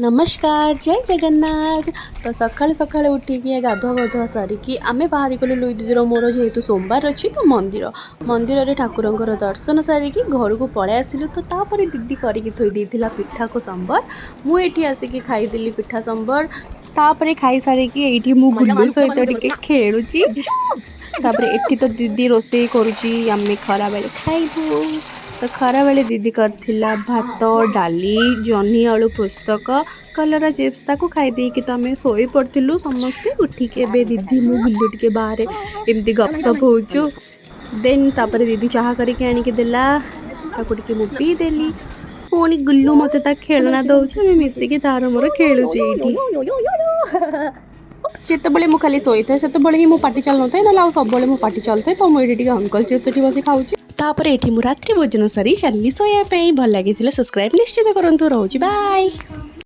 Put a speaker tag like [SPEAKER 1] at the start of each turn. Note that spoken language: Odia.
[SPEAKER 1] ନମସ୍କାର, ଜୟ ଜଗନ୍ନାଥ। ତ ସକାଳୁ ସକାଳୁ ଉଠିକି ଗାଧୁଆ ପାଧୁଆ ସାରିକି ଆମେ ବାହାରି ଗଲୁ ଲୁଇ ଦିଦିର ମୋର, ଯେହେତୁ ସୋମବାର ଅଛି ତ ମନ୍ଦିର। ମନ୍ଦିରରେ ଠାକୁରଙ୍କର ଦର୍ଶନ ସାରିକି ଘରକୁ ପଳେଇ ଆସିଲୁ। ତ ତାପରେ ଦିଦି କରିକି ଥୋଇ ଦେଇଥିଲା ପିଠାକୁ ସମ୍ବର। ମୁଁ ଏଠି ଆସିକି ଖାଇଦେଲି ପିଠା ସମ୍ବର। ତାପରେ ଖାଇସାରିକି ଏଇଠି ମୁଁ ଗୁଲୁ ସହିତ ଟିକେ ଖେଳୁଛି। ତାପରେ ଏଠି ତ ଦିଦି ରୋଷେଇ କରୁଛି, ଆମେ ଖରାବେଳେ ଖାଇବୁ। ତ ଖରାବେଳେ ଦିଦି କରିଥିଲା ଭାତ, ଡାଲି, ଜହ୍ନି ଆଳୁ ପୋସ୍ତକ, କଲରା ଚିପ୍ସ। ତାକୁ ଖାଇ ଦେଇକି ତ ଆମେ ଶୋଇ ପଡ଼ିଥିଲୁ ସମସ୍ତେ। ଉଠିକି ଏବେ ଦିଦି, ମୁଁ, ଗୁଲୁ ଟିକେ ବାହାରେ ଏମିତି ଗପସପ ହେଉଛୁ। ଦେନ୍ ତାପରେ ଦିଦି ଚାହା କରିକି ଆଣିକି ଦେଲା, ତାକୁ ଟିକେ ମୁଁ ପିଇଦେଲି। ପୁଣି ଗୁଲ୍ଲୁ ମୋତେ ତା ଖେଳଣା ଦେଉଛି, ଆମେ ମିଶିକି ତାର ମୋର ଖେଳୁଛୁ ଏଇଠି। ଯେତେବେଳେ ମୁଁ ଖାଲି ଶୋଇଥାଏ, ସେତେବେଳେ ହିଁ ମୋ ପାଟି ଚାଲୁନଥାଏ, ନହେଲେ ଆଉ ସବୁବେଳେ ମୋ ପାଟି ଚାଲୁଥାଏ। ତ ମୁଁ ଏଇଠି ଟିକେ ଅଙ୍କଲ ଚିପ୍ସ ଏଠି ବସି ଖାଉଛି। ତାପରେ ଏଠି ମୁଁ ରାତ୍ରି ଭୋଜନ ସାରି ଚାଲିଲି ଶୋଇବା ପାଇଁ। ଭଲ ଲାଗିଥିଲେ ସବସ୍କ୍ରାଇବ୍ ନିଶ୍ଚିତ କରନ୍ତୁ। ରହୁଛି, ବାଏ।